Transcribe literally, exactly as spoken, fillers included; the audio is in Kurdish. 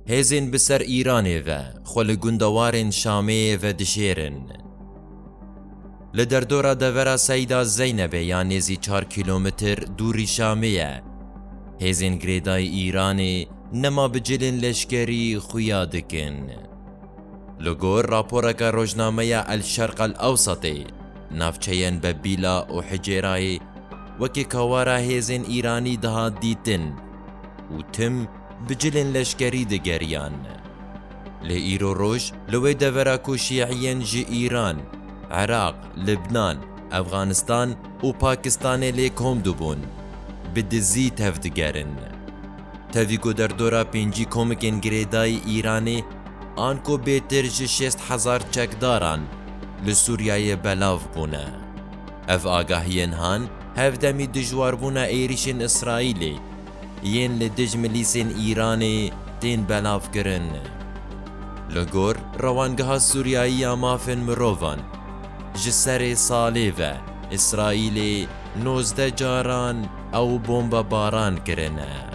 Hêzên bi ser Îranê ve xwe li gundewarên Şamê ve dişêrin. Li derdora devera Seyda Zeynebê ya nêzî çar kîlometr dûrî Şamê ye. Hêzên girêdayî Îranê nema bi cilên leşkerî xuya dikin. Li gor raporeke rojnameya El Şerq El Ewsatê, navçeyên Bebîla û Hicêrayê wekî kawara hêzên Îranî dihat dîtin û tim bi cilên leşkerî digeriyan. Lê îro roj li wê devera ku şîîyên ji Îran, Iraq, Libnan, Efxanistan û Pakistanê lê kom dibûn, bi dizî tevdigerin. Tevî ku derdora pêncî komikên girêdayî Îranê anku bêtir ji şêst hezar çekdaran li Sûriyeyê belav bûne. Ev agahiyên han hevdemî dijwarbûna êrîşên Îsraîlê yên li dij milîsên Îranê tên belavkirin. Li gor Rewangeha Sûriyayî ya Mafên Mirovan, ji serê salê ve Îsraîlê nozdeh caran ew bombebaran kirine.